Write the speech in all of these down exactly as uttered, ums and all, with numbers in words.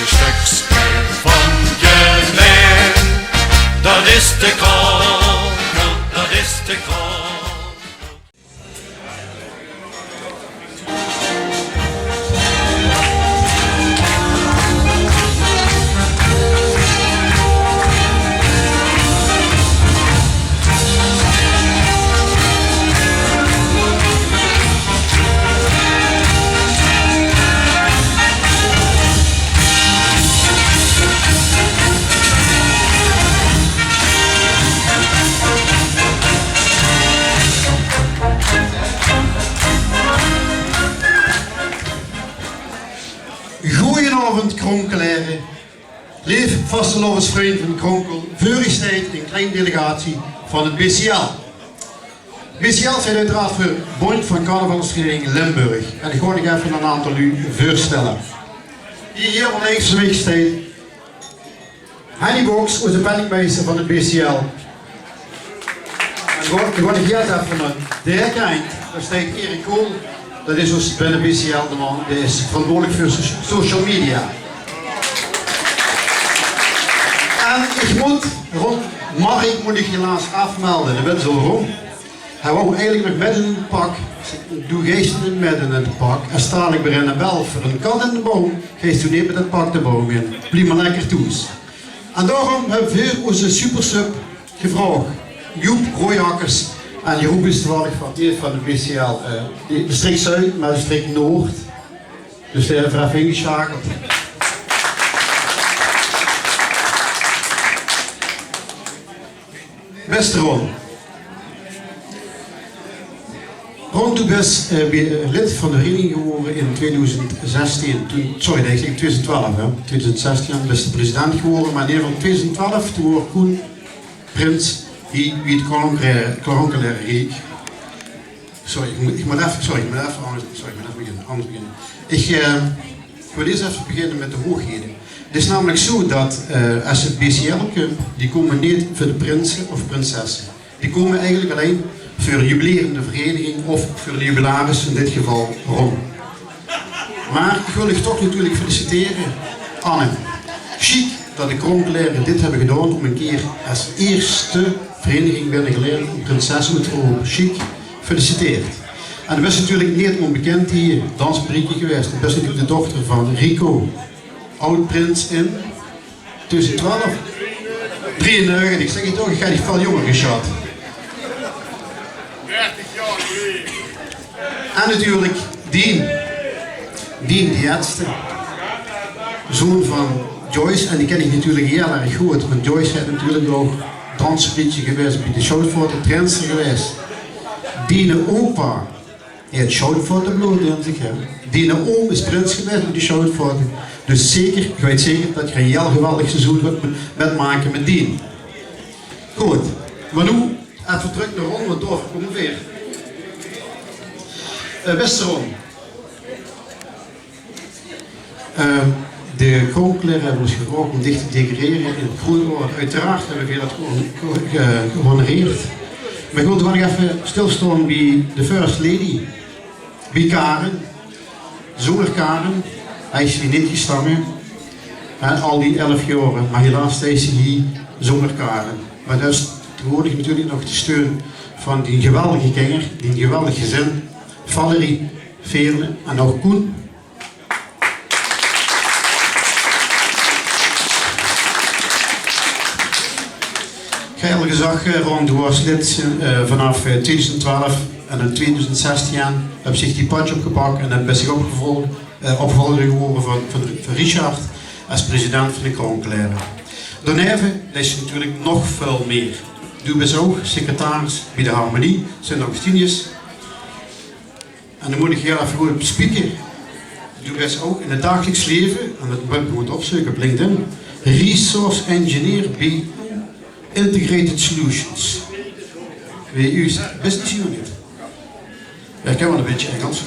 Sjtökske van Jelein, dat is de Kronkel, dat is de Kronkel. Goojenaovend, Kronkelere. Leef vastelaovesvrunj van Kronkel, veur uch steit ein klein delegatie van 't B C L. B C L steit oeteraard veur Bóndj van Carnavalsvereniging Limburg. En ich gaon uch effe ein aantal luuj veurstelle. Hie, hie ónlings van mich steit Henny Boks, ózze penningmeister van 't B C L. En gaon, gaon ich hie effe nao de kantj. Dao steit Erik Kool. Dat is ós binne B C L de man. Dae is verantwoordelik veur so-, social media. En ich mót, Ron, Mark mót ich helaas aafmelde. Dae wit zo waorom. Hae wou eigelik nog mit in 't pak. Doe geis neet mit in 't pak. Es dalik weer eine belt veur ein kat in de boum, geis doe neet mit dat pak de boum in. Blief mer lekker thoes. En daorum höbbe veer ózze supersub gevraog. Joep Rooijakkers. En Joep is toevallig van, die is van de B C L, eh, die, de strik Zuid, mer de strik Noord. Dus dae haet effe ingesjakeld. Beste Ron. Ron, doe bès, eh, weer, eh, lid van de vereiniging gewore in tweeduizend zestien. Toen, sorry, nae, ich zègk tweeduizend twelf, hè. Tweeduizend zestien bès de president gewore, mer in eder geval tweeduizend twelf, toen woort Koen prins hie bie 't Kronkelere, Kronkelere Riek. Sorry, ich mót, ich mót effe, sorry, ich mót effe anges, sorry, ich mót effe beginne, anges beginne. Ich, eh, ich wil ieërs effe beginne mit de hoeëgheden. 't Is namelik zo dat, eh, es 't B C L kump, die kómme neet veur de prinse of prinsesse. Die kómme eigelik allein veur de jubilerende vereiniging of veur de jubilaris, in dit geval Ron. Mer ich wil uch toch natuurlik feliciteren, Anne. Sjiek dat de Kronkelere dit höbbe gedaon óm ein kieër es ieërste vereiniging binne Gelaen ein prinses oet te rope. Sjiek, gefeliciteerd. En doe bès natuurlik neet ónbekind hie, dansmarieke gewaes. Doe bès natuurlik de dochter van Rico, aod-prins in twieëdoezend twelf. Drieënnegentig, ich zègk 't toch, ich höb dich väöl jónger gesjat. En natuurlik Dien. Dien, de jètste. Zoon van Joyce. En dae kin ich natuurlik hieël erg good. Want Joyce haet natuurlik ouch dansmarieke gewaes, bie de Sjoutvaote, trainster gewaes. Diene opa haet Sjoutvaote blood in zich, hè. Diene oom is prins gewaes bie de Sjoutvaote. Dus zeker, ich weit zeker dat geer ein hieël geweldig seizoen gaot mit-, mitmake mit Dien. Good. Mer noe effe trök nao Ron, want dao kómme veer. Eh, beste Ron. Eh, de Kronkelere höbbe ós gevraog óm dich te decorere in 't groen oor. Oeteraard höbbe veer dat geho-, geho-, ge-, gehonoreerd. Mer ich wil toch waal effe stilstaon bie de First Lady. Bie Karen. Zónger Karen haw ich hie neet gestange, hè, al die elf jaore, mer helaas steit ze hie zónger Karen. Mer dat is tegenwoordig natuurlik nog de steun van die geweldige kinger, die geweldig gezin, Valerie, Veerle en ouch Koen. Ich höb al gezag, eh, Ron, doe waors lid, eh, vanaaf, eh, twieëdoezend twelf en in twieëdoezend zestien höbs dich die patsj opgepak en dan bès dich opgevolg, eh, opvolger gewore van, van, van Richard es president van de Kronkelere. Daoneve deis se natuurlik nog väöl mieër. Doe bès ouch secretaris bie de Harmonie Sint Augustinus. En dan mót ich hieël effe good op spieke. Doe bès ouch in 't dagelijks leve, en dat mót ich good opzeuke op LinkedIn, resource engineer bie Integrated Solutions. W U Z, business unit. Jao, ich kin waal ein bietje Engels.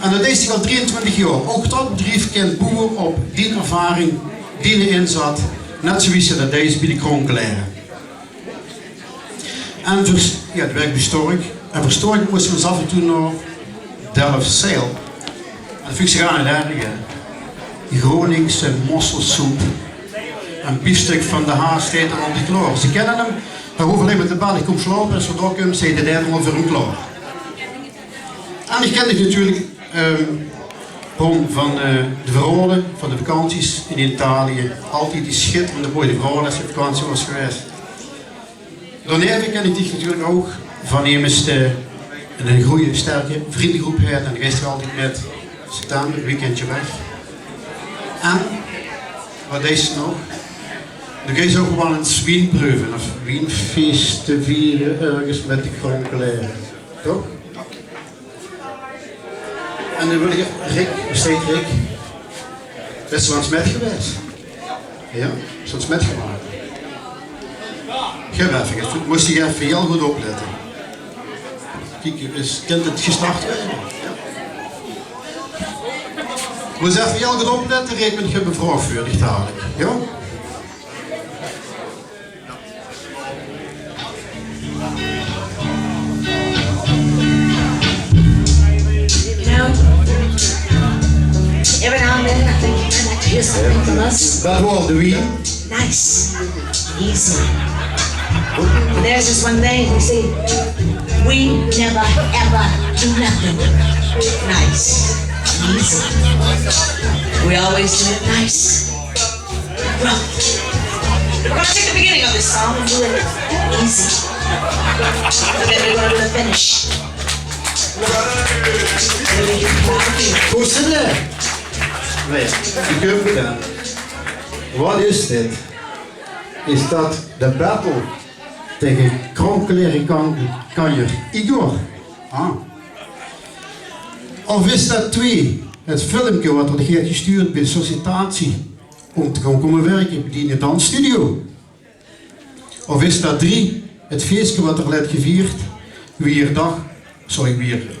En dat deis se al drieëntwintig jaor. Ouch dat bedrief kint boewe op dien ervaring, diene inzat, net zoewie se dat deis bie de Kronkelere. En veur, jao, de waek bie Stork. En veur Stork móste v'r ós aaf en toe nao Delfzijl. En dat vónj ich gaar neet erg, hè. Groningse mosselsoep. Ein biefstuk van de Haas steit d'r altied klaor. Ze kènne 'm, hae hoof allein mer te belle: "Ich kóm slaope." En es 'r dao kump, steit 'r dao al veur 'm klaor. En ich kèn dich natuurlik, ehm, Ron, van, eh, de verhaole van de vakanties in Italië. Altied die sjitterende mooie verhaole es se op vakantie waas gewaes. Daoneve kèn ich dich natuurlik ouch van emes, eh, 'n gooj, sterke vrundegroep höbs, en geis altied mit september, weekendje weg. En, waat deis se nog? Doe geis ouch waal ins wien preuve of wienfees te viere örges mit de Kronkelere, toch? En dan wil ich, Rick, wae steit, Rick? Bis se waal ins mit gewaes? Jao, bis se waal ins mitgemaak? Gaef effe, mós se effe hieël good oplètte. Kiek, is, kint 't gestart waere? Jao. Mós effe hieël good oplètte, Rick, want ich höb 'n vraog veur dich dalik. Jao? You know, every now and then I think I'd like to hear something from us. Dat waor de wien. Nice. Easy. There's just one thing, you see, we never ever do nothing nice. Easy. We always do it nice. We're gonna take the beginning of this song and do it easy. And then we're gonna do the finish. Good, zit 'r. Nae, ich höb 't gedaon. Waat is dit? Is dat de battle taenge Kronkelere-kanjer Igor? Ah. Of is dat Twee, 't filmke waat d'r dich haet gesjtuurd bie de sollicitatie? Óm te kómme wirke bie die dansstudio. Of is dat Drie, 't fieske waat d'r haet gevierd, wie d'r daag, sorry, wie d'r,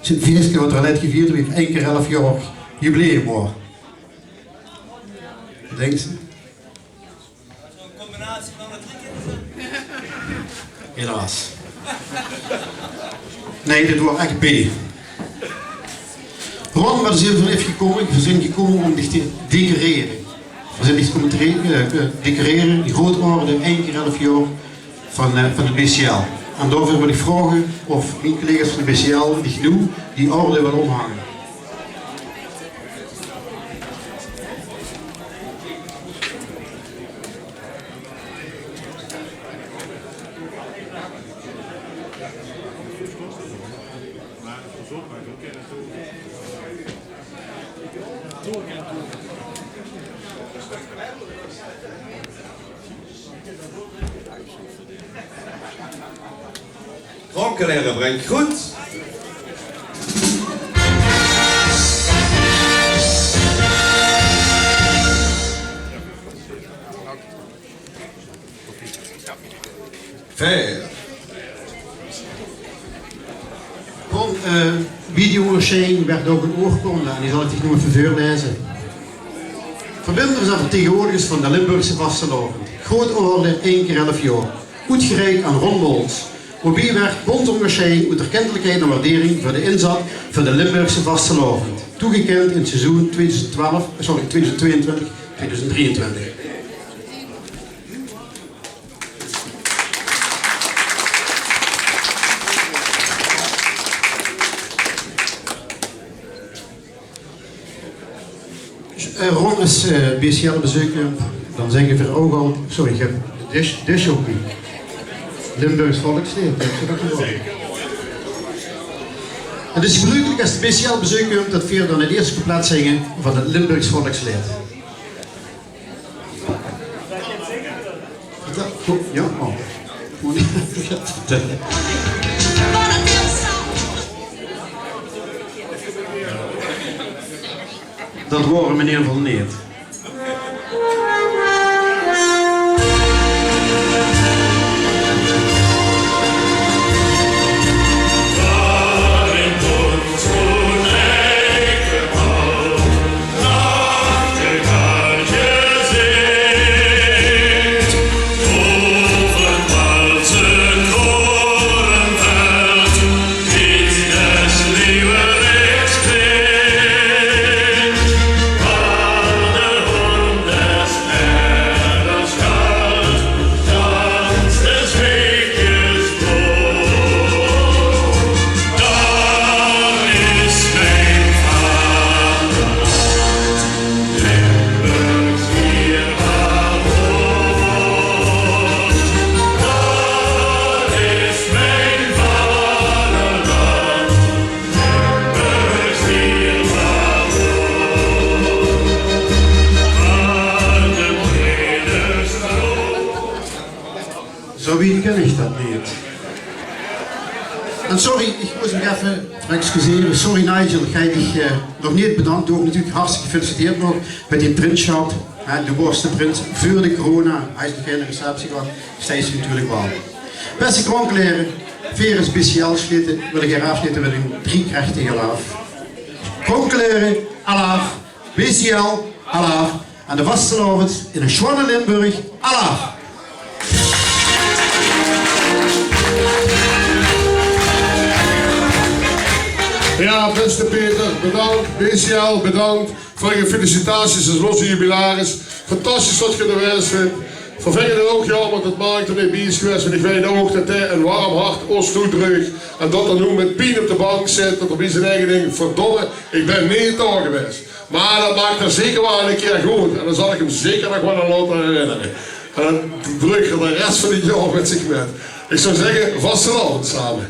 't fieske waat d'r haet gevierd, wie d'r ein kier elf jaor jubileum waor. Dinks se? Helaas. Nae, dit waor ech B. Ron, veer zeen hie gekomme, veer zeen gekomme óm dich te decorere. Veer zeen dich kómme te re-, eh, eh, decorere, die groeate orde, ein kier elf jaor van, eh, van de B C L. En daoveur wil ich vraoge of mien collega's van de B C L dich noe die orde wille ómhange. Kronkelere, bringt groet. Veer. Ron, eh, bie die óngersjeiding waert ouch 'n oorkonde en die zal ich dich noe effe veurlaeze. Verbinders en vertegenwoordigers van de Limburgse vastelaovend. Groeate orde, ein kier elf jaor. Oetgereik aan Ron Mols. Waobie waert bónte óngersjeiding oet erkentelikheid en waardering veur de inzat veur de Limburgse vastelaovend. Toegekènd in 't seizoen twiedoezend twelf, sorry, twiedoezend twieëntwintig, twiedoezend drieëntwintig. Eh, Ron, es, eh, B C L op bezeuk kump, dan zinge veer ouch al, sorry, ich höb de dis-, discjockey. Limburgs volksleed, höbs se dat gehuurd? 't Is gebruuklik es de B C L op bezeuk kump, dat veer dan 't ierste couplet zinge van 't Limburgs volksleed. Is dat good? Jao? Oh. Dat waor 'm in eder geval neet. Wie kin ich dat neet? En sorry, ich mós mich effe excusere. Sorry Nigel, ich höb dich, eh, nog neet bedank. Doe ouch natuurlik hartstikke gefeliciteerd nog mit dien prinssjap. Hè, doe waors de prins veur de corona. Höbs nog gein receptie gehad. Steis se natuurlik waal. Bèste Kronkelere, veer es B C L-sjlete wille gaer aafsjlete mit ein driekrechteg alaaf. Kronkelere, alaaf. B C L, alaaf. En de vastelaovend in ein sjoon Limburg, alaaf. Jao, bèste Peter, bedank. B C L, bedank veur de felicitaties es ózze jubilaris. Fantastisch tot geer d'r waas, Fred. Veer vinge 't ouch jaomer tot Mark d'r neet bie is gewaes, want ich weit ouch tot hae ein werm hart ós toedreug. En tot 'r noe mit pien op de bank zit, tot 'r bie zien eige dink: verdomme, ich bön neet dao gewaes. Mer dat maak 'r zeker waal ein kier good. En dan zal ich 'm zeker nog waal aan laote herinnere. En dan dreug 'r de res van 't jaor mit zich mit. Ich zou zègke, vastelaovend same.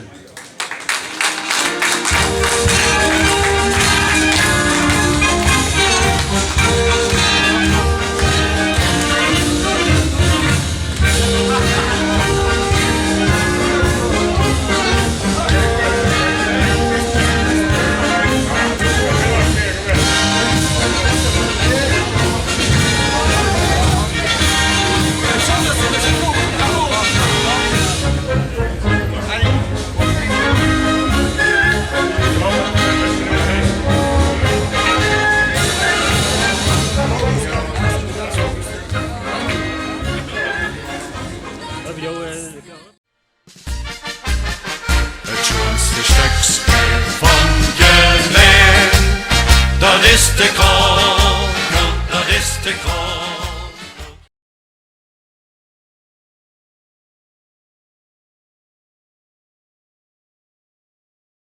Het sjoonste stökske van Gelaen, dat is de